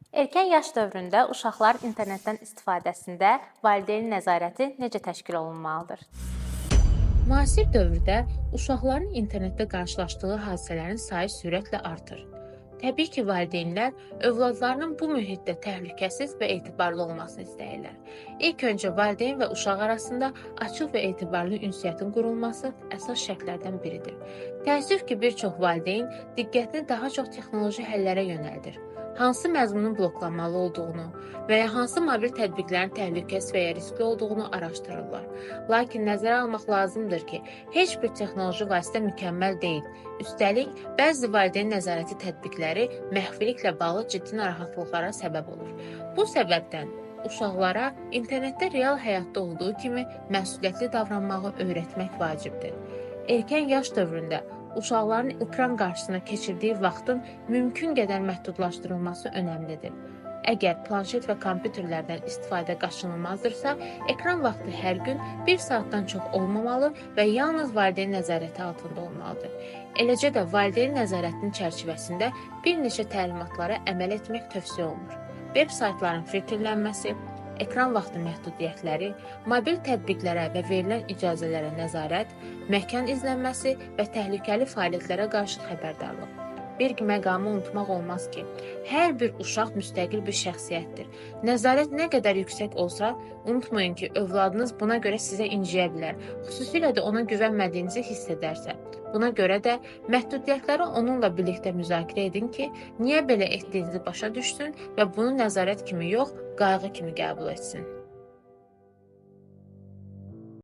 Erkən yaş dövründə uşaqların internetdən istifadəsində valideyn nəzarəti necə təşkil olunmalıdır? Müasir dövrdə uşaqların internetdə qarşılaşdığı hadisələrin sayı sürətlə artır. Təbii ki, valideynlər övladlarının bu mühitdə təhlükəsiz və etibarlı olmasını istəyirlər. İlk öncə valideyn və uşaq arasında açıq və etibarlı ünsiyyətin qurulması əsas şərtlərdən biridir. Təəssüf ki, bir çox valideyn diqqətini daha çox texnoloji həllərə yönəldir. Hansı məzmunun bloklanmalı olduğunu və ya hansı mobil tətbiqlərin təhlükəsiz və ya riskli olduğunu araşdırırlar. Lakin nəzərə almaq lazımdır ki, heç bir texnoloji vasitə mükəmməl deyil. Üstəlik, bəzi valideyn nəzarəti tətbiqləri məxfiliklə bağlı ciddi narahatlıqlara səbəb olur. Bu səbəbdən uşaqlara internetdə real həyatda olduğu kimi məsuliyyətli davranmağı öyrətmək vacibdir. Erkən yaş dövründə uşaqların ekran qarşısına keçirdiyi vaxtın mümkün qədər məhdudlaşdırılması önəmlidir. Əgər planşet və kompüterlərdən istifadə qaçınılmazdırsa, ekran vaxtı hər gün 1 saatdan çox olmamalı və yalnız valideyn nəzarəti altında olmalıdır. Eləcə də valideyn nəzarətinin çərçivəsində bir neçə təlimatlara əməl etmək tövsiyə olunur. Veb saytların filtrlənməsi, ekran vaxtı məhdudiyyətləri, mobil tətbiqlərə və verilən icazələrə nəzarət, məkan izlənməsi və təhlükəli fəaliyyətlərə qarşı xəbərdarlıq. Bir məqamı unutmaq olmaz ki, hər bir uşaq müstəqil bir şəxsiyyətdir. Nəzarət nə qədər yüksək olsa, unutmayın ki, övladınız buna görə sizə inciyə bilər. Xüsusilə də ona güvənmədiyinizi hiss edərsə. Buna görə də məhdudiyyətləri onunla birlikdə müzakirə edin ki, niyə belə etdiyinizi başa düşsün və bunu nəzarət kimi yox, qayğı kimi qəbul etsin.